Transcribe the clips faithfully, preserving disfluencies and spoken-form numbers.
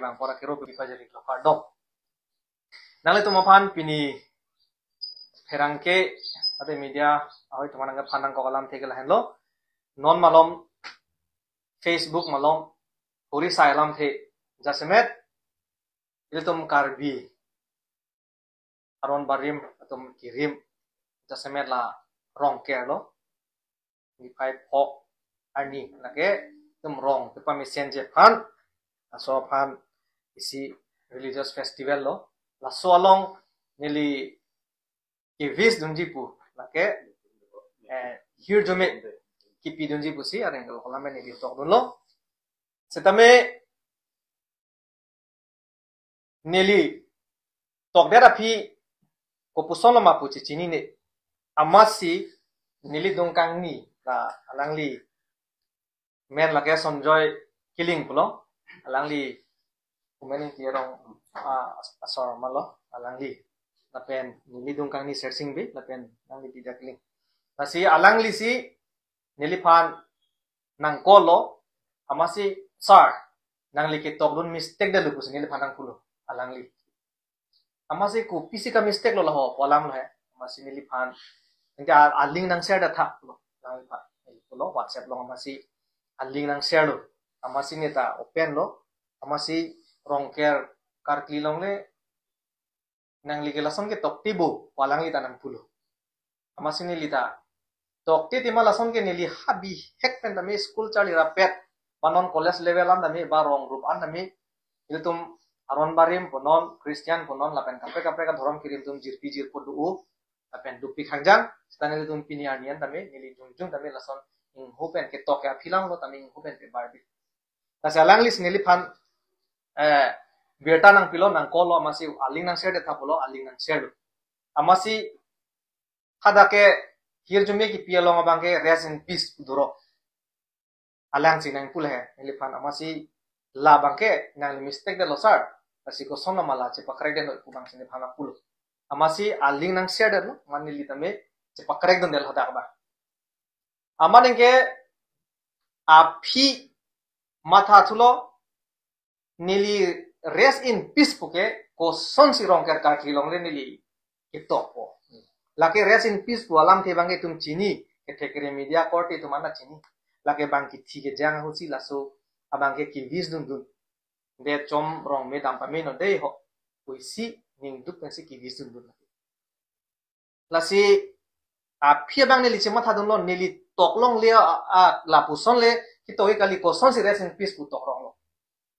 bang pora kiro pi pajari lo kardom. Nanglitum aphan pini pherangke ate media ahoi atum aphan nangkok alamthe ke lahenlo. Non malom Facebook malom ori sai alamthe jasemet ilitum Karbi aron barim atum kirim jasemet la Rongker lo. Niphai pho arni lake itum rong kepamesenji aphan, laso aphan isi religious festival lo. Laso along neli kewish dunji pu lake, eh, hirjume kipi dunji pusi areng lo kolam neli tokdunlo. Setame neli tokdet aphi kopuson lo ma pu chechinine. Amatsi neli dungkangni la alangli men lake Sonjoy Killing pulo. Alangli kumen in tirong, ah, asor malo alangli. Lapen neli dungkangni Sersing Bey, lapen alangli Bidya Killing. Lasi alanglisi neliphan nang-call lo, amatsi, "Sir, nangli ketokdun mistake detlo," pusi neliphan nangpulo alangli. Amatsi, "Kopisi ka mistake lo laho, pu alam lo he." Amatsi neliphan, "Nangke a-, a-link nang-share detha," pulo alangli aphan. Pulo WhatsApp along amatsi a-link nang-share lo. Amatsi neta open lo. Amatsi Rongker karkli along le nangli ke lason ke tokte bo, pu alangli ta nangpulo. Amatsi neli ta tokte tema lason ke neli ha bihek pen tame school charli rapet, ba non college level an tame, ba rong group an tame, ilitum aron barim pu non, Christian pu non, lapen kaprek kaprek adhorom kirim atum jirpi jirpo do, lapen dopik hangjang, seta nelitum pini arni an tame, neli jongjong tame lason ingho pen ketok ke aphi lang lo tame ingho pen pe barbi. Lasi alanglisi neliphan, eh, birta nangpilo, nang-call lo, amatsi a-link nang-share detha pulo, a-link nang-share lo. Amatsi hadak ke hirjume kipi along abang ke rest in peace pu doro. Alangsi nangpulo he, neliphan amatsi, "Labang ke nangli mistake detlo sir. Lasi koson lo ma la chepakrek detlo," pu abangsi neliphan nangpulo. Amatsi a-link nang-share detlo, amat neli tame chepakrek dun detlo hadak abang. Amat nangke aphi mathathulo, neli rest in peace pu ke kosonsi Rongker karkli along le neli ketokpo. Lake rest in peace pu alamthe abang ke itum chini, kethek kere media korte atum ana chini. Lake bang kithi kejang ahutsi laso abang ke kewish dundun. "De chom rong me dam pame non dei ho," pusi ningduk pensi kewish dundun. Lasi aphi abang neli chemathadunlo, neli toklongle, a, a, lapuson le ketok kali, kosonsi rest in peace pu toklonglo,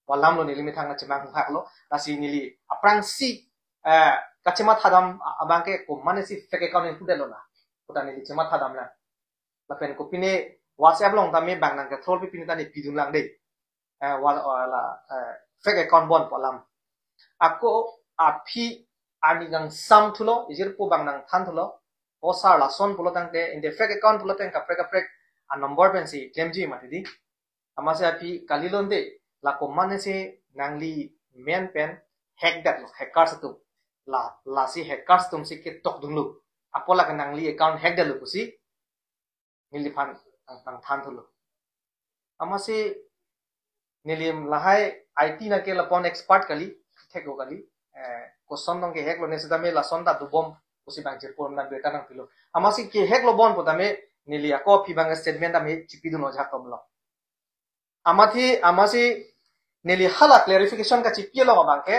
pu alam lo neli methang nangchemang hak lo. Lasi neli aphrangsi, eh, kachemathadam a-, abang ke komatnesi fake account ingpu detlo na, pu ta neli chemathadam lang. Lapen kopine WhatsApp along tame bang nangke-troll pi pine ta neli pidun lang dei. Eh, wal, wala, eh, fake account bon pu alam. Ako aphi arni kangsamthulo, ijirpo bang nangthanthulo. "O sir, lason pulo tangte, inde fake account pulo tangte kaprek kaprek a-number pensi klemji mati di." Amatsi aphi kalilo nde, la komatnesi nangli men pen hack detlo, hackers atum. La, lasi hackers atumsi ketokdunlo. Apot lake nangli account hack detlo pusi neliphan nang, nangthanthulo. Amatsi neli lahai I T nangke lapu-an expert kali, theklo kali. Eh, koson tong ke-hack lo ne setame lason ta dobom pusi bang jirpo na birta nangpilo. Amatsi ke-hack lo bon pu tame neli ako aphi abang statement tame chipidun ojak tomlo. Amatsi, amatsi neli hala clarification kachipi along abang ke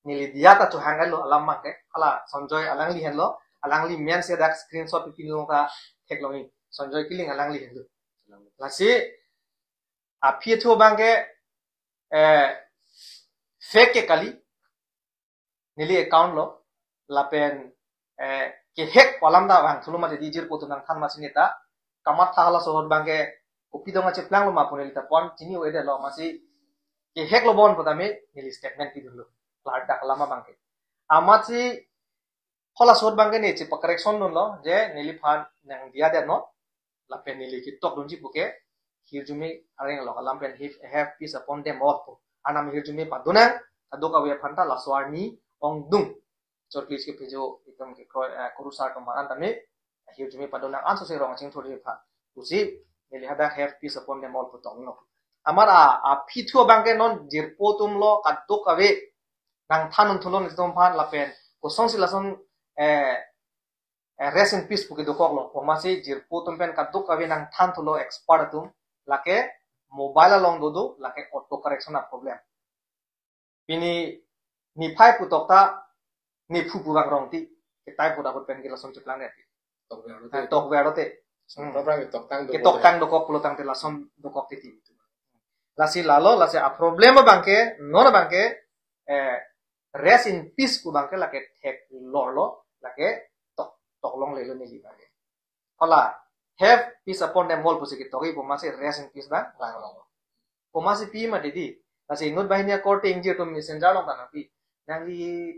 neli diya ta chuhang lo alam abang ke. Hala Sonjoy alangli henlo, alangli men si dak screenshot pi pinlong ta theklongji. Sonjoy Killing alangli henlo. Lasi aphi thu abang ke, eh, fake ke kali, neli account lo, lapen, eh, ke-hack pu alam ta vangthulo mati di, ijirpo atum nangthan amatsi neta kamatha halaso ahut abang ke kopi dong acheplanglo ma pu neli ta pon chini-o-edetlo, amatsi ke-hack lo bon pu tame neli statement pidunlo. Klardak alam abang ke. Amatsi halaso ahut abang ke neli chepa-correction dunlo, je neliphan nangdiya detnon, lapen neli ketokdunji pu ke hirjume areng along alam pen, "Have, have peace upon them all" pu. Arnam hirjume padonang, kadokave aphan ta laso arni ongdung. Chorklis kephejo itum kekroi, eh, kurusar atum aphan tame hirjume padonang, ansose rong chingthurji aphan pusi neli hadak "Have peace upon them all" pu toklo. amar a, aphi thu abang ke non jirpo atum lo kadokave nangthan un thulo nelitum aphan lapen kosonsi lason, eh, eh, rest in peace pu kedokok lo. Komatsi jirpo atum pen kadokave nangthan thulo expert atum, lake mobile along dodo, lake auto correction a problem. Pini niphai pu tok ta niphu pu bang rong ti. Ke type ahut ahut pen ke lason cheplang ne ti. Tok ver lo te. Ah, tok ver lo te. Lason Hmm. program ke toktang dokok Ketoktang le. dokok pulo tangte lason dokok titi. Lasi lalo, lasi a problem abang ke, non abang ke, eh, rest in peace pu abang ke lake theklor lo, lake tok, tok longle lo neli abang ke. Hala, have peace upon them all pusi ketok-i pu amatsi rest in peace abang lang long. Pu amatsi pi ma didi. Lasi inut banghini akorte ingjir atum messenger along ta nangpi. Nangli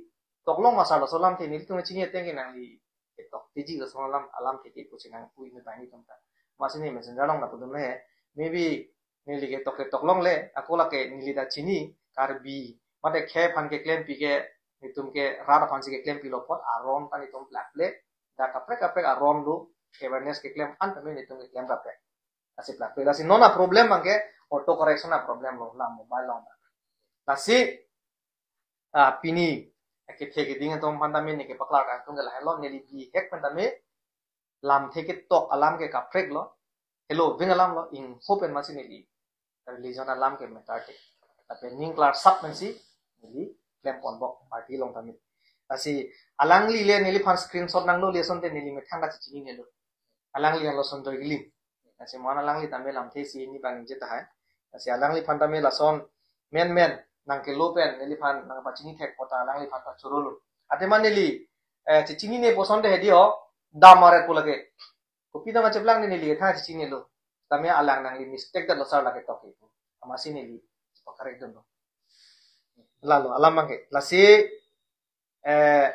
tok long ma sar laso alamthe nelitum chini ateng ke nangli ketok tiji laso alam, alamthe ke pusi nangpu inut banghini atum ta. Amatsi ne messenger along ta pudun he. Maybe neli ketok ketok longle, ako lake neli ta chini, Karbi. Mate khei aphan keklempi ke, nelitum ke rat aphansi keklempi lo apot, aron ta nelitum plak ple, dak kaprek kaprek aron do, awareness keklem an tame nelitum keklem kaprek. Lasi plak ple. Lasi non a problem abang ke, auto correction a problem lo, la mobile along. Lasi, ah, pini, kethe keding atum aphan tame ne kepaklar kangtung ke lahelo, neli bihek pen tame, lamthe ketok alam ke kaprek lo, helo ving alam lo, ingho pen amatsi neli religion alam ke matter te. Lapen ning klarsap pensi neli klem ponbok party along tame. Lasi alangli le neliphan screenshot nanglo le asonte neli methang ta chechinine lo. Alangli lo Sonjoy Giling. Lasi mo-an alangli tame lamthe isi hini bang ningje tahai. Lasi alangliphan tame lason menmen nangkelo pen neliphan nangpachini thek kota alangliphan ta choro lo. Athema neli, eh, chechinine pu asonte hedi ho, dam aret pu lake. Kopi tame cheplang ne neli kethan chechinine lo. Tame alang nangli mistake dat lo sar lake tok ke. Amatsi neli pakarek dun lo. Lalo, alam abang ke. Lasi, eh,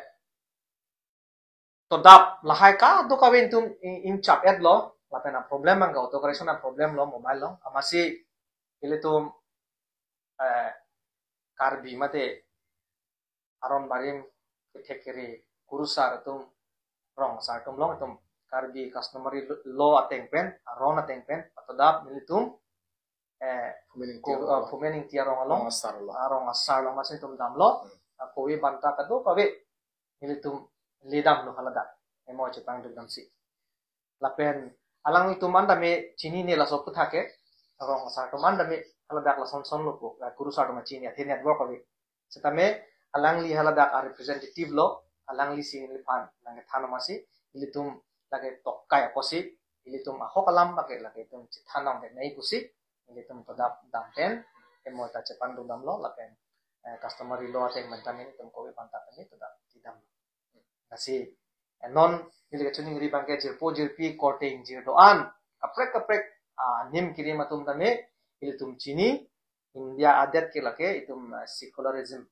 todap lahai kadokave nelitum in, inchap et lo. Lapen a problem abang ke auto correction a problem lo mobile along. Amatsi ilitum, eh, Karbi mate aron barim kethek kere kurusar atum rong asar atum along itum Karbi customary law ateng pen, aron ateng pen, patodap nelitum, eh, Phumen Ingti ko-, arong ah, along. Phumen Ingti arong along, Rong asar along. Arong asar along amatsi itum damlo, Hmm. ah, kove banta kadokave nelitum ledam lo haladak. Emo chepangduk damsi. Lapen alanglitum an tame chinine laso aphuthak ke, rong asar atum an tame haladak lason son lo pu, la kurusar atum chini athe network ave. Setame alangli haladak a representative lo, alanglisi neliphan nangkethan amatsi, ilitum lake tok kai apotsi, ilitum ahok alam lake, lake itum chethan nang de nai pusi, ilitum todap dam pen, emo ta chepangduk damlo, lapen, eh, customary law ateng pen tame itum kove banta tame todap ti damlo. Lasi, eh, non, neli kachiningri abang ke jirpo jirpi korte ingjir do-an. Kaprek kaprek, ah, nim kirim atum tame, ilitum chini, India adet ke lake, itum, ah, secularism.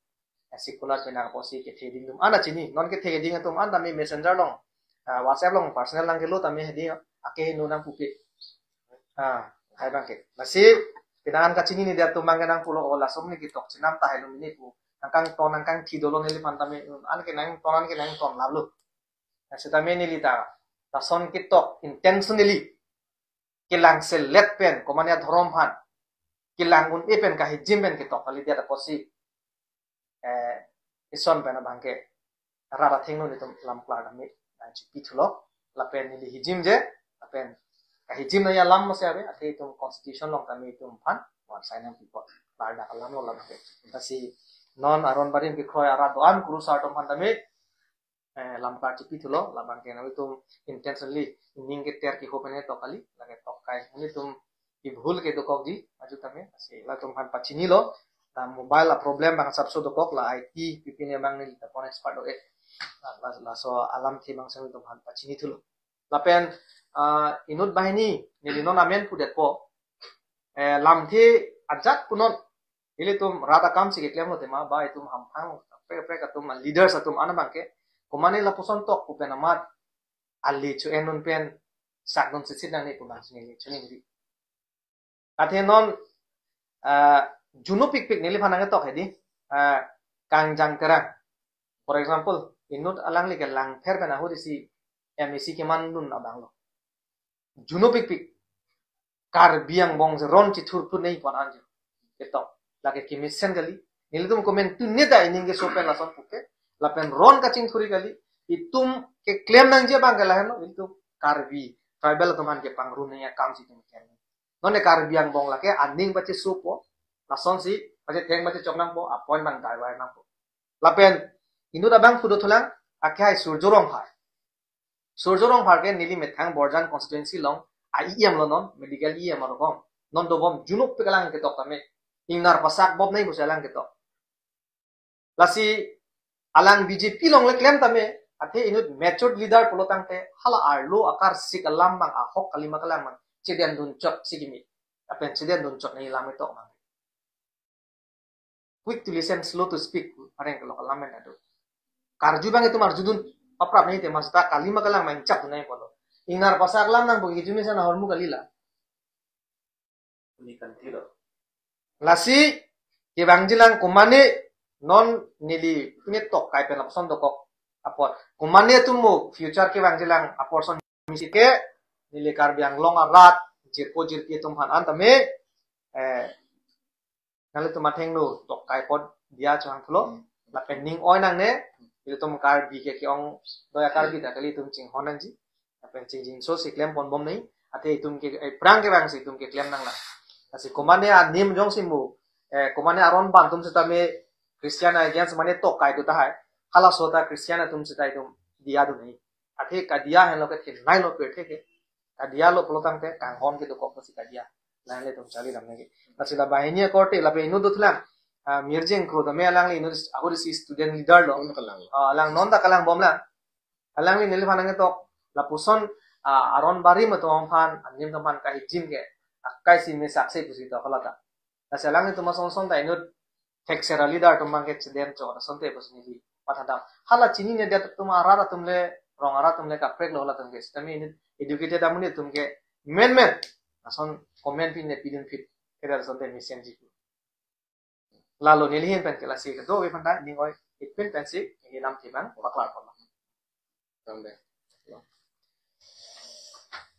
Eh, secular penang apotsi kethe ding atum an ta chini. Non kethe ding atum an tame messenger along, ah, WhatsApp along personal nangkelo tame hedi, ake hinu nangpupe. Ah, hai abang ke. Lasi, pinangan kachinine dia atum abang ke nangpulo, oh, laso mini ketok chenam tahai lo mini pu. Nangkangton, nangkangthi dolo neliphan tame, an ke nangton, an ke nangton lalo. Setame neli ta, lason ketok intentionally, kelang selet pen, komane adhorom aphan, kelang un-e pen kahijim pen ketok kalidet apotsi, eh, ison pen abang ke, rat athengno nelitum lam klar tame, nangchipi thulo, lapen neli hijim je, lapen kahijim nangji alam masi ave, athe itum constitution along tame itum aphan, wan sign nangpipo, klardak alam lo lam ke. Lasi non aron barim kekroi arat do-an kurusar atum aphan tame, eh, lam klar chipi thulo, labang ke nangtum intentionally ning keter kehop pen tok kali, lake tok kai. Nelitum ibhul ke dokokji, aju tame, lasi latum aphan pachinilo, la mobile a problem abang asapso dokok, la I T, pipi ne abang neli tapon expert do-e. La, la, laso alamthe abang si nelitum aphan pachini thulo. Lapen, ah, inut banghini, neli non amen pudetpo, eh, lamthe ajat punon, ilitum rat akamsi keklemlo tema, ba itum hamphang, kaprek kaprek atum, leaders atum an abang ke, komane lapuson tok pu pen amat, ali chu-en un pen, sakdun sitsit nangne pu abang si neli chiningri. Athe non, ah, junupikpik neliphan nangketok hedi, ah, Kangjang Terang. For example, inut alangli ke Langpher pen ahut isi M A C kemandun abang lo. Junupikpik. Karbi angbong si ron chithurphunei pon anjo. Ketok. Lake kemesen kali. Nelitum komantu neta ining keso pen lason puke. Lapen ron kachingthuri kali. Itum keklem nangji abang ke lahenlo. Itum Karbi tribal atum aphan kepangrunei akam si itum klem. Non ne Karbi angbong lake aning pachesopo. Lasonsi pachetheng pachechok nangpo. Apoint abang daiwai nangpo. Lapen inut abang pudothulang, akehai Surjo Rongphar. Surjo Rongphar ke neli methang Borjan constituency along a-E M lo non, medical E M arokong. Non dobom junuk pe alang ketok tame. Ingnar pasak bom nai pusi alang ketok. Lasi alang B J P along le klem tame, athe inut matured leader pulo tangte, hala arlo akarsik alam abang ahok kalima kalang abang. Chedendun chot si kimi. Lapen chedendun chot nai lam ketok abang. Quick to listen, slow to speak, areng kelok alam pen ado. Karju abang itum arjudun paprap nai te, masta kalima kalang main chap nai polo. Ingnar pasak alam nangpo, itum mesen ahormu kalila. Ini kan tiro. Lasi, kevangjilang komane non neli pine tok kai pen lapuson dokok apot. Komane atum mo future kevangjilang apor son misi ke neli Karbi Anglong arat, jirpo jirpi atum aphan an tame, eh, nanglitum athengno tok kai apot diya chang thulo. Hmm. Lapen ning oi nangne, ilitum Karbi ke ke-ong doya Karbi ta kali itum chinghon nangji. Lapen chingjinso si klem pon bom nai. Athe itum ke, eh, aphrang kevang si itum keklem nanglang. Lasi komane anim jongsi mo, eh, komane aron ban atum sitame Christian against mane tok kai tu tahai. Halaso ta Christian atum sita itum diya dun nai. Athe kadiya henlo ke thin nai lo pirthe ke. Kadiya lo pulo tangte kanghon kedokok pusi kadiya. Lahenle itum charli dam nangji. Lasi la banghini akorte lapen inut dothulang. Ah, Mirjeng Kro tame alangli inut ahut isi student leader lo. Non kalang. Ah, alang non ta kalang bomlang. Alangli neliphan nangketok. Lapuson, ah, aron barim atum aphan, anim atum aphan kahijim ke. Akai si me sakse pusi to kalata. Lasi alanglitum asonson ta inut thekser a-leader atum abang ke chedem chot asonte pusi neli mathadam. Hala chinine det atum arat atum le, rong arat atum le kaprek lo halatum ke. Sitame inut educated amonit atum ke menmen ason comment pine pidun phit. Keder asonte mesenji. Lalo neli ahin pen ke lasi kedo ave aphan ta ning oi ipin pensi neli namthe abang paklar pon. Tangde.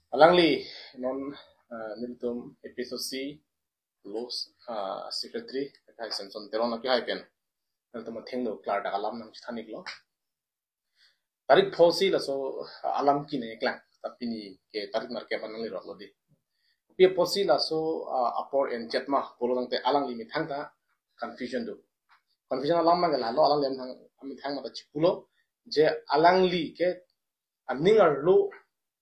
Alangli non, eh, nelitum A P S C Law, ah, Secretary, akhai Samson Teron akehai pen nelitum athengno klardak alam nangchethan iklo. Tarik phosi laso, ah, alam kine klang, ta pini ke tarik nerkep an nanglirok lo di. Pi apotsi laso, ah, apor en chetma pulo tangte alangli methang ta confusion do. Confusion alam abang ke lalo, alangli methang, methang mata chipulo, je alangli ke aning arlo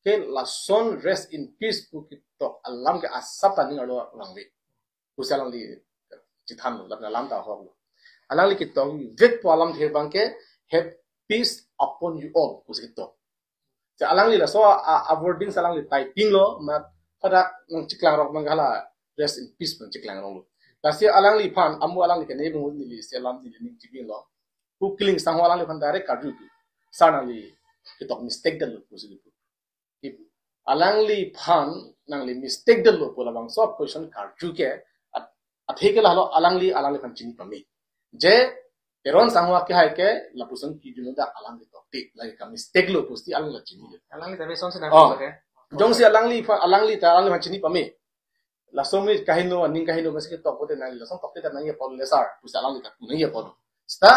ke lason rest in peace pu ketok alam ke asap ta aning arlo vangve pusi alangli chethanlo, lapen alam ta ahoklo. Alangli ketokvekpo alamthe abang ke, "Have peace upon you all," pusi ketok. Si alangli laso a, a, a wording si alangli typing lo, mat hadak nangcheklang rok abang ke hala rest in peace pu nangcheklang rong lo. Lasi alangliphan, amo alangli kene bung neli si alam neli ning chibing lo. Pu Killing Sangho alangliphan direct karju pu. Sir, nangli ketok mistake det lo pusi pu. If alangliphan nangli mistake det lo pu labangso question karju ke, at-, athe ke lalo alangli, alangliphan chini pame. Je Teron Sangho akehai ke lapuson kijun dak alam ketokte, lake ka mistake lo pusi alangli chini lo. Alangli ta beson si Oh. nangkok ke. Jongsi alangliphan, alangli ta alangliphan chini pame. Laso mi kaheno, aning kaheno, masi ketok pote nangli lason tokte ta nangji apot le sir, pusi alangli ta pu nangji apot. Seta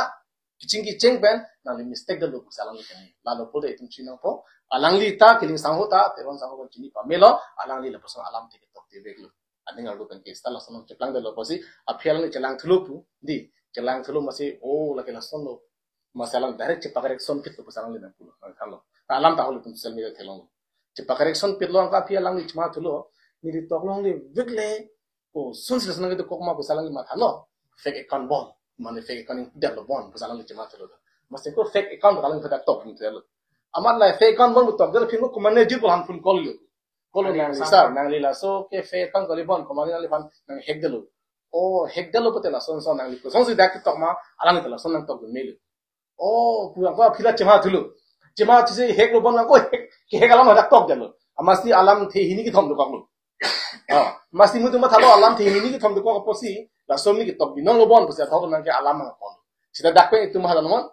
kiching kiching pen nangli mistake det lo pusi alangli kene. Lalo pote itum chinangpo, alangli ta, Killing Sangho ta, Teron Sangho ta chini pamelo, alangli lapuson alamthe ketoktevek lo. Aning arlo pen ke seta lason cheplangdetlo pusi, aphi alangli chelang thulo pu, di, chelang thulo masi, oh, lake lason lo. Masi alang direct chepa correction phitlo pusi alangli nangpulo, nangthanlo. Ta alam ta ahok itum social media theklonglo. Chepa correction phitlo, anke aphi alangli chema thulo, neli toklongle vekle, kosonsi lason nangketokok ma pusi alangli mathalo. Fake account bon, mane fake account ingdetlo bon pusi alangli chema thulo. Masi ko fake account alangli hadak tok ingdetlo. Amat la fake account bon tok det aphi ko mane jir ko han phone call lo. Call lo Nangli nangli sir, nangli laso ke fake account kali bon, ko mane nangliphan nang hack detlo. Oh, hack detlo pote lason son nangli kosonsi dak tok ma, alangli ta lason nangtokdun melo. Oh, pu anke aphi la chema thulo. Chema thusi hack lo bon anke hack, ke hack alam hadak tokdetlo. Masi alamthe hini kethom dokoklo. Ah, masi mutu mathalo alamthe hini kethom dokok apotsi, laso mi ketok binong lo bon pusi athok nangke alam nangpon. Seta dak pen itum mathalo non.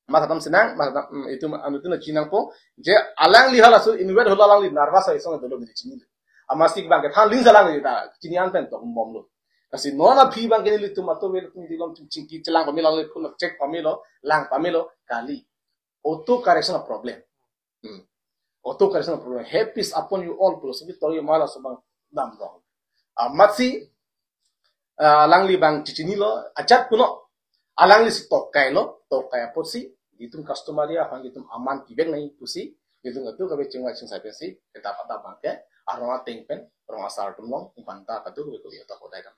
Matha dam sinang, matha dam, mm, itum anuttin chinangpo, je alangli halaso invite holo alangli nervous hai song dolo neli chini. Amatsi abang ke than ling jalang ta chini an pen tok bomlo. Lasi non aphi abang ke nelitum atum, nelitum dilom tum chingki chelang pamelo, le phun check pamelo, lang pamelo, kali. Auto correction a problem. Hmm. Auto correction a problem. Happy upon you all pulo, sebi tori mala so abang damlo. Amatsi, ah, alangli abang chichinilo, ajat puno. Alanglisi tokailo, tokai apotsi, itum customary aphan itum aman pivek nangji pusi, itum katu kave chingvai chingsai pensi, kita pada abang ke, arong ateng pen, rong asar atum along, banta katu kave kave ta kodai dam.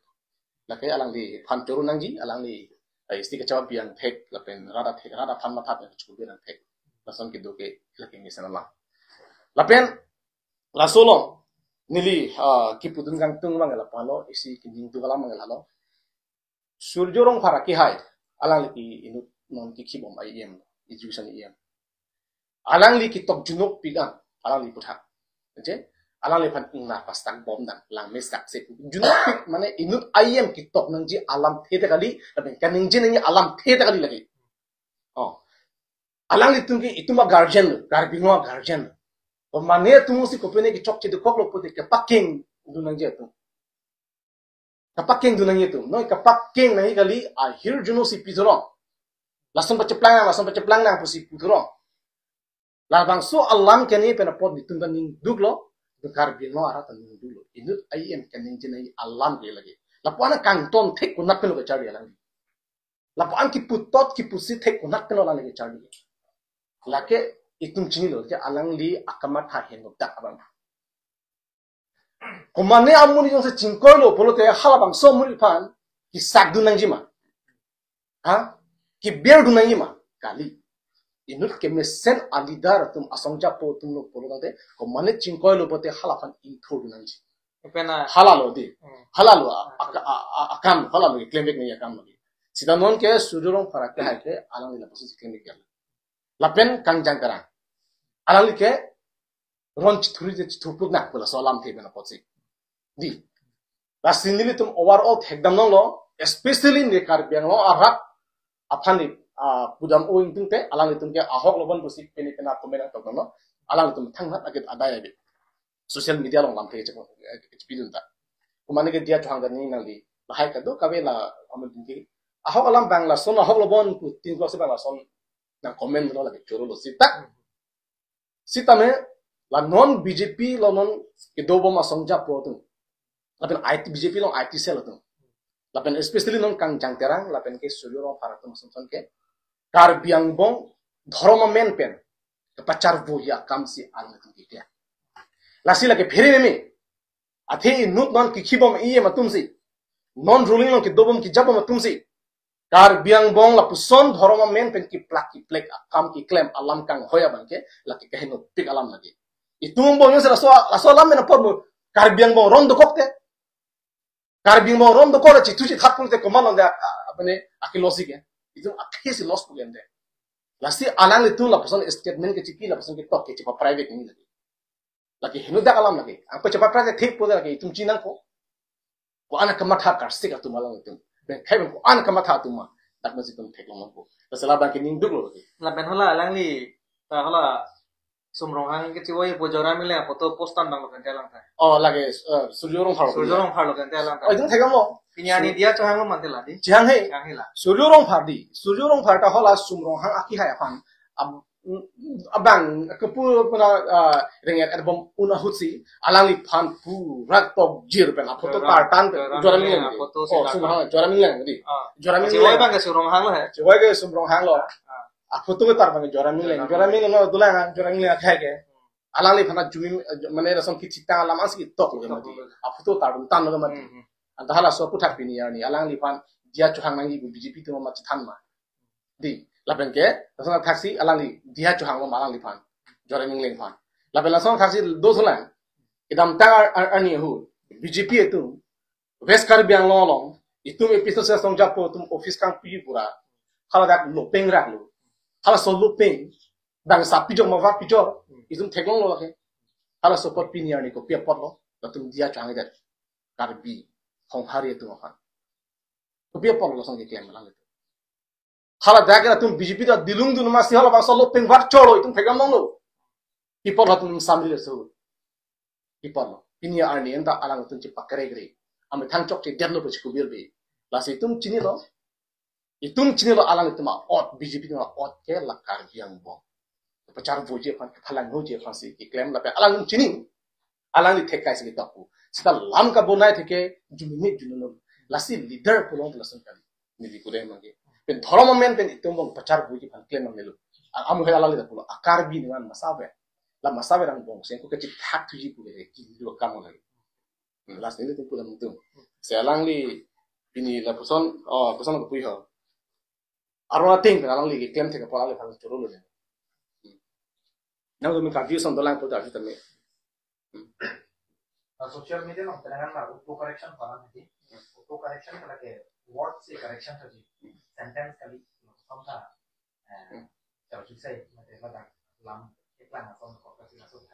Lake alangliphan choro nangji, alangli, eh, isi kachapa biang thek, lapen rada thek, rada aphan matha pen choro biang thek. Lason kedo ke, lake mesen alam. Lapen, laso along, neli, ah, kipudun kangtung abang la palo, isi kining tu kalam abang la lo. Surjya Rongphar akehai, alangli ke inut non kikhibom I E M, education I E M. Alangli ketok junokpik an, alangli puthak. Je, alangliphan ingna pastak bom dang, langme sakse pu. Junokpik mane inut I E M ketok nangji alamthe ta kali, lapen kaningje nangji alamthe ta kali lake. Oh. Alanglitum ke itum a guardian lo, Karbi Anglong a guardian lo. Komane atumsi kopine kechokche dokoklo pute kepakeng dun nangji atum. Kepakeng dun nangji atum. Noi kepakeng nangji kali, ahirjuno si pidorong. Lason pacheplang nang, lason pacheplang nang pusi pudorong. Labangso alam kene pen apot itum ta ning duklo, Karbi Anglong arat ta ning duklo. Inut I E M kaningje nangji alam ke lake. Lapu-an kangton thek konat pen lo kecharli alang. Lapu-an kiputot kipusi thek konat pen lo alang lake charli. Lake itum chinilo ke alangli akamatha henodak abang. Komane amonit jongsi chingkoilo pulote halabangso amonit aphan kisak dun nangji ma? Ha? Kiber dun nangji ma? Kali. Inut kemesen a leader atum, asong japo atum lo pulo tangte, komane chingkoilo pulote halaphan ingthur dun nangji. Ipena. Halalo di. Hmm. Halalo a, a, a, a, akam, halalo klembek nangji akam lo di. Sita non ke Surjya Rongphar akehai ke alangli lapusi klembek ya. Lapen Kangjang Terang. Alangli ke ron chithurji chithurput nang pu laso alamthe pen apotsi. Di. Lasi nelitum overall thekdam nanglo, especially ne Karbi Anglong arat aphan di, ah, pudam o ingtungte, alanglitum ke ahok lobon pusi pini pina komen nangtok damlo, alanglitum thangnat akit adai abi. Social media along lamthe kechepon, eh, kechepidun ta. Komane ke Diya Chauhan ta ning nangli. Lahai kado kave la amonit ke. Ahok alam abang lason, ahok lobon pu tin klok si abang lason nang komen lo lake chorolo sita. Sitame, la non B J P lo non kedobom asong japo atum. Lapen I T, B J P along I T cell atum. Lapen especially non Kangjang Terang, lapen ke Surjya Rongphar atum ason son ke. Karbi angbong dhorom amen pen kepacharvoji akamsi alangtum kikya. Lasi lake phere meme. Athe inut non kikhibom I E M atumsi. Non ruling non kedobom kejabom atumsi. Karbi angbong lapuson dhorom amen pen kiplak kiplek akam kiklem alam kanghoi abang ke lake kahenopik alam lake. Itum angbong jongsi laso, laso alam pen apor mo Karbi angbong ron dokokte. Karbi angbong ron dokok chithu chithat pulote komatlo de, a, a, apane akhe loss ke. Itum akhesi loss pu ke de. Lasi alanglitum lapuson statement kechiki lapuson ketok kechepa private ni lake. Lake henodak alam lake. Angko chepa private thek pu lake itum chinangpo. Ko-an kamatha karsik atum alanglitum. Bengkhai beng ko-an kamatha atum ma. Dak masi itum theklong nangpo. Lasi labang ke ning duklo lake. Lapen hala alangli, ta hala Sum Ronghang ke chiwoi po Joramile photo post an danglo kan telang ta. Oh, lake, eh, Surjya Rongphar lo. Surjya Rongphar lo kan telang ta. Oh, itum thekdamlo. Pini ani Diya Chauhan lo mante la di. Chauhan he. Chauhan he la. Surjya Rongphar di. Surjya Rongphar ta hala Sum Ronghang akehai aphan. Ab-, abang kepu puna, ah, ringet at bom un ahutsi alangliphan pura tokjir pen aphoto Joram-, tartan pen Joramile Joramile le. Photo si Oh, tartan. Sum Ronghang Joramile le di. Ah. Joramile le. Chiwoi abang ke Sum Ronghang lo he. Chiwoi ke Sum Ronghang lo. Ah. Aphoto ketar abang Joramile le. Joramile le. Joramile lo dolang Joramile le akehai ke. Alangliphan ajumi, mane lason kechitang alam ansi ketok lo ke mati. Ketok lo. Aphoto tardun tan lo ke mati. Hmm, hmm. Anta halaso aputhak pini arni alangliphan Diya Chauhan nangji pu B J P atum ma chethan ma. Di, lapen ke, lason thaksi alangli Diya Chauhan lo ma alangliphan. Joramile le aphan. Lapen lason thaksi do sulang. Kedamtang ar-, ar-, arni ahut B J P atum West Karbi Anglong along, itum A P C asong japo atum office kangpi pura, haladak lopeng raklo. Halaso lopeng, bang sa pijok ma vak pijok, itum theklonglo lake. Halaso apot pini arni kopi apotlo, latum Diya Chauhan det. Karbi, Honghari atum aphan. Kopi apotlo lason keklem alanglitum. Haladak latum B J P ta dilung dun masi halabangso lopeng vak chorlo itum theklonglo. Pi apotlo latum samri le so. Pi apotlo. Pini arni anta alanglitum chepakrekre. Amethang chokche detlo pu chikubirbe. Lasi itum chinilo. Itum chinilo alanglitum a-ot, B J P atum a-ot ke la Karbi angbong. Pacharvoji aphan, phalangnoji aphansi keklem lapen alanglitum chini. Alangli thek kaisi ketok pu. Seta lam kabonai theke jumini jununun. Lasi leader pulo lason kali. Neli kudem lagi. Pen dhorom amen pen itum bong pacharvoji aphan klem nangnelo. A-, amu hela lali pulo. A-Karbi niman masave. La masave rang bong. Sengko kachithak thuji pu ke kilo kam lagi. Hmm, last nelitum pulang tum. Si alangli pini lapuson, oh, puson ko pui ho. Arona ting pen alangli keklem thek apot alangli phan choro lo. Nangtum Karbi ason dolang pu ta kita me. Social media along terangan la auto correction palang hedi. Auto correction kala ke word si correction tadi. Sentence kali. Samta. Kalau bisa ya, mate la dak lam iklang ason ko kasi langsung.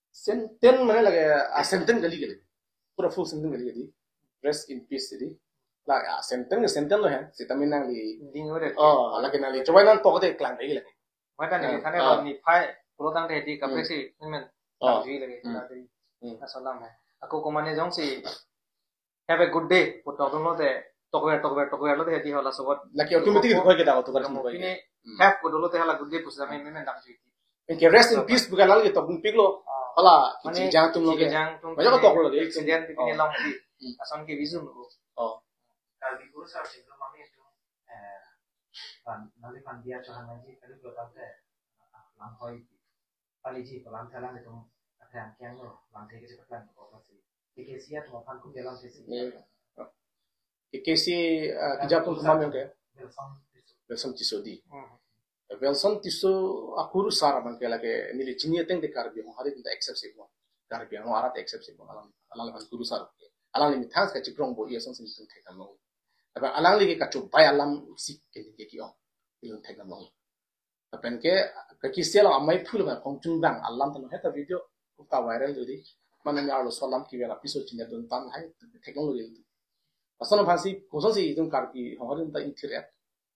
Sentence mane lagi, ah, sentence kali kali. Pura full sentence kali kali. Rest in peace jadi. La, ah, sentence, sentence lo ya. Seta me nangli. Ding ore. Oh, lagi nangli. Coba nangtok de klang lagi lagi. Mata ni Ah, kan ah. Lo ni phai pulo tangte hedi kaprek si men. Oh. Tangji lagi. Hmm. Tadi. Hmm. Asal lam ya. Ako komane jong si have a good day pu tokdun lote, tokver tokver tokver lote hedi hala sobot. Lagi automatic itu koi kita auto kan Kamu koi. Ini have pu dolo te hala good day pu sami men dangji. Oke, rest in peace bukan lagi tok pik lo. Hala Mane kijang tum lo ke. Kijang tum Banyak tok lo lagi. Accident di pini Oh. Long di. Hmm. Ason ke vision lo. Oh. Kalau di kurus harus itu mami itu eh pan nanti pan dia Tuhan lagi kalau tangte lamhoi. Paliji palam thalang itu ada yang kiang lo, lamte ke cepat lang ko pasi. Dikesi ya cuma pan kum dalam sesi. Iya. Oke, si uh, kijang tum kemam yang ke. Belson. Belson Tisso di. Hmm. Belson Tisso akurusar abang ke lagi neli chini ateng de Karbi Anglong hari kita accept sih mo. Karbi Anglong arat accept sih mo. Alang alang akurusar. Alangli methang kachikrong bo iya son sin thek nang. Tapi alangli ke kachobai alam si ke ke ki ong. Ilun thek nang. Lapen ke kakisi alam amei phul ma kong chungbang alam tano heta video ka viral jadi. Mana nya lo solam ki vera piso chini dun tan hai thek nang lo gitu. Pasan aphansi kosonsi itum Karbi Anglong hari ta ingthir et.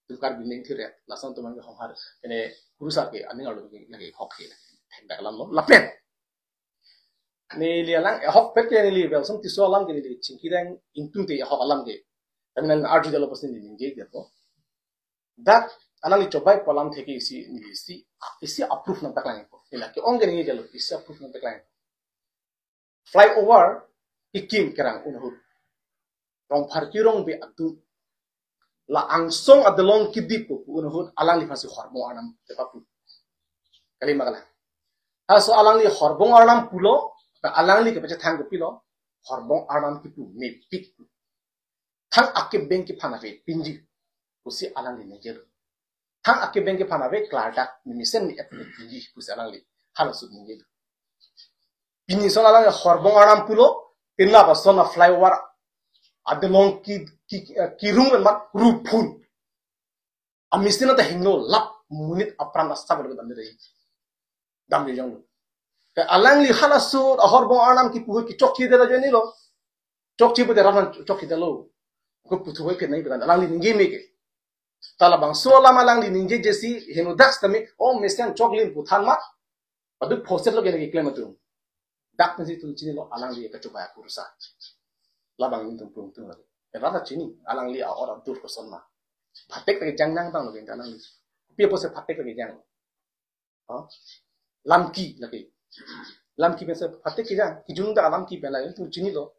Itum Karbi ne ingthir et. Lason atum ke honghar. Kene kurusar ke aning arlo lagi hok he. Thek dak alam lo. Lapen. Neli alang, eh, hok pet ke neli Belson Tisso alam ke neli chingki dang ingtung te hok alam ke. Tapi nang arju dalo pasti neli ningje dia ko. Dak alangli chobai pu alam theke isi, isi, isi approve nangpak lang ko. Ila ke ong ke ningje dalo isi approve nangpak lang. Flyover kekim kerang un ahut. Rongphar kerong be adung. La angsong adelong kedip pu un ahut alangliphansi horbong arnam tepa pu. Kali ma kali. Halaso alangli horbong arnam pulo, alangli kepachethang kopilo, horbong arnam kipu mepik. Thang akebeng kephan ave pinji pusi alangli ningje lo. Thang akebeng kephan ave klardak mesen ni et pinji pusi alangli halaso ningje lo. Pini son alang horbong arnam pulo, pinla ba son a flyover adelong ki, ki, eh, kirung mat ruphun. Amisina ta hingno lap monit apran asap dam dam dam jong. Te alangli halaso ahorbong arnam kipu kichokche dela jeni lo. Chokche pute raman chokche delo. Ko puthu ke nai bidan alangli ningje me ke. Ta labangso alam alangli ningje jesi heno dak tame o mesen choklim puthan ma. Paduk phoset lo ke lagi klem atum. Dak pensi tum chinilo alangli kachobai akurusar. Labang tum pung tum lagi. Rata chini alangli a-or adur koson ma. Phatek lagi jang nang tang lagi alangli. Pi apotsi phatek lagi jang. Oh. Lamki lagi. Lamki pensi phatek ki jang. Kijung dak lamki pen lagi tum chinilo.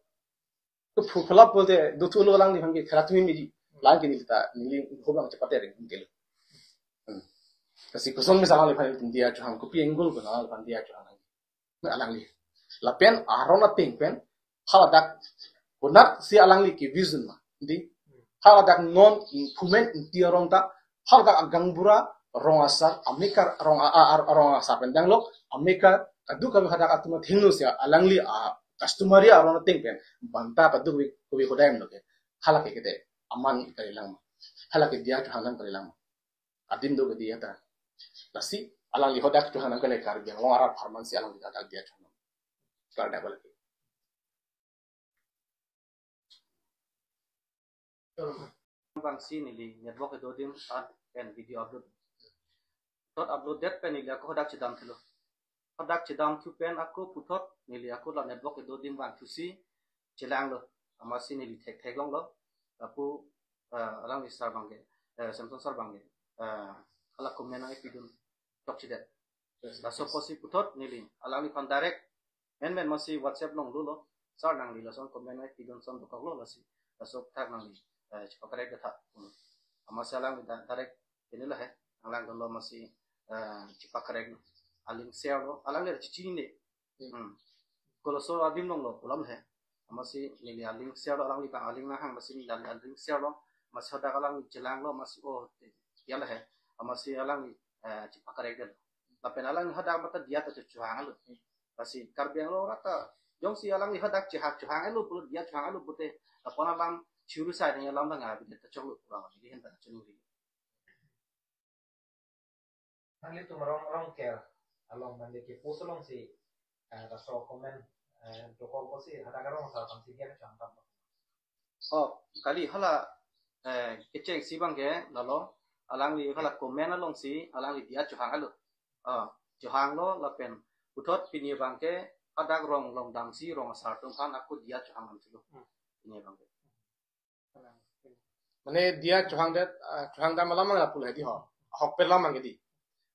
Ko phu phalap bolte dothu lo alangliphan ke khela tumi miji. Lang ke neli ta neli hobang chepate ring ke lo. Hmm. Kasi koson misa alangliphan tum dia chuhang kopi enggol ko alangliphan dia chuhang. Alangli. Lapen aron ateng pen haladak konatsi alangli ke vision ma. Di haladak non improvement inti arong ta haladak agangbura rong asar amekar rong a, a, a, rong asar pen danglo amekar kaduk kami hadak atum athengno si alangli a customary aron ateng pen banta kaduk wi kuwi hodai lo ke. Halake kete aman kalilang ma. Halake dia chuhang nang kalilang ma. Adim do ke dia ta. Lasi alangli hodak chuhang nang kali Karbi Anglong arat pharman si alangli hadak dia chuhang nang. Klardak balik. Bang si neli network kedo adim ad pen video upload. Tot upload det pen neli ako hadak chedam thelo. hadak chedamthu pen ako puthot neli ako la network kedo adim vangthusi chelanglo. Amatsi neli thektheklonglo. Lapu, eh, alangli sar abangke, eh, Samson sar abangke, eh, hala comment nangpidun chokchedet. Laso apotsi puthot neli alangliphan direct menmen amatsi WhatsApp along lulo. Sar, nangli lason comment nangpidun ason dokoklo, lasi laso aputhak nangli, eh, chepakorek detha. Amatsi alangli da-, direct ini lahe, nanglang dunlo amatsi, eh, chepakorek. Alink sharelo, alangli chechinine. Hmm. Koloso adim alonglo pu alam he. Amatsi neli alink sharelo, alangliphan alink nanghang, amatsi neli alink sharelo. Amatsi hadak alangli chelanglo, amatsi oh, te, ya lahe. Amatsi alangli, eh, chepakorek detlo. Lapen alangli hadak mate diya ta chohanglo. Lasi Karbi Anglong rat ta jongsi alangli hadak chehak chohanglo pulo, diya chohanglo pute, lapu-an alam churu sai dengan alam bang abi ta choklo pulo, jadi henta chunuri. Nanglitum arong, arong ker along mande ke post alongsi, eh, laso comment, eh, dokok apotsi hadak arong asar aphansi diya chohang tanglo. Oh, kali hala, eh, kechengsi abangke lalo, alangli hala comment alongsi alangli diya chohanglo. Ah, chohanglo lapen puthot pini abangke hadak rong along damsi rong asar atum aphan ako diya chohang damthulo. Hmm. Pini abangke. Mane diya chohang det, ah, chohang dam alam abang la pu lahe di ho. Ahokpet alam abangke di.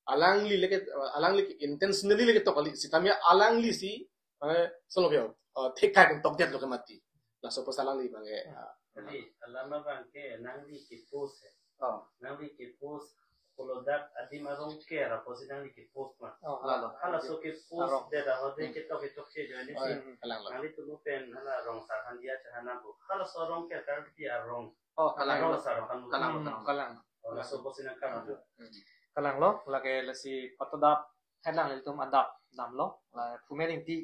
Alangli leke, alangli intentionally leke tok kali, sitame alanglisi, eh, solo ke, eh, thek kai pen tokdetlo ke mati. Laso apotsi alangli abangke, ah. Kali, alam abangke nangli ke post he. Oh. Nangli ke post, pulo dak adim arong ker apotsi nangli ke post ma. Oh, lalo. Halaso ke post arong. Deda hode, hmm, ketok kechokche ajoine, oh, si. Hmm. Kalanglo. Nanglitum pen hala rong asar aphan diya chohang nangpo. Halaso arong ker, Karbi arong. Oh, kalang. Arong asar aphan. Kalang, hmm, kalang. Kalang. Oh, laso apotsi nangkam. Hmm. Kalanglo, lake lasi patodap henang ilitum adap damlo, la Phumen Ingti,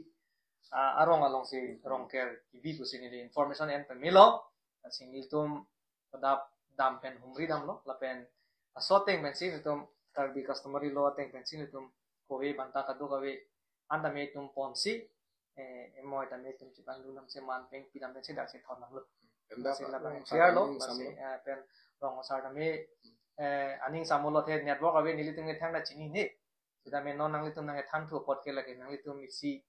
ah, arong alongsi rong ker kebi pusi neli information en pemelo, lasi ilitum adap dam pen humri damlo, lapen laso ateng pensi ilitum Karbi customary law ateng pensi ilitum kove banta kadokave an tame itum ponsi, eh, emoi tame itum chipangdun damsi, man pengpi dam pensi daksi thon damlo. Pendak, si labang, oh, clear lo, salam, masi, salam. Eh, pen rong asar tame, eh, aning samolo the network ave, nelitum kethang ta chinine. Sitame non nanglitum nangkethanthur apot ke lake nanglitum isi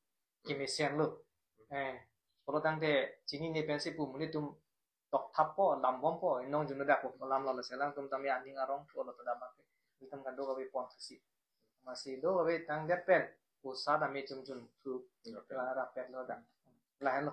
kemesenlo. Eh, pulo tangte chinine pensi pu, nelitum tokthappo, lambompo, inong junu dak po alamlo, lasi alangtum tame aning arong thulo ta dam abangke. Nelitum kadokave ponthusi. Masi dokave tangdet pen, pusat tame chunchun thu, okay, la rapetlo dak. Lahenlo.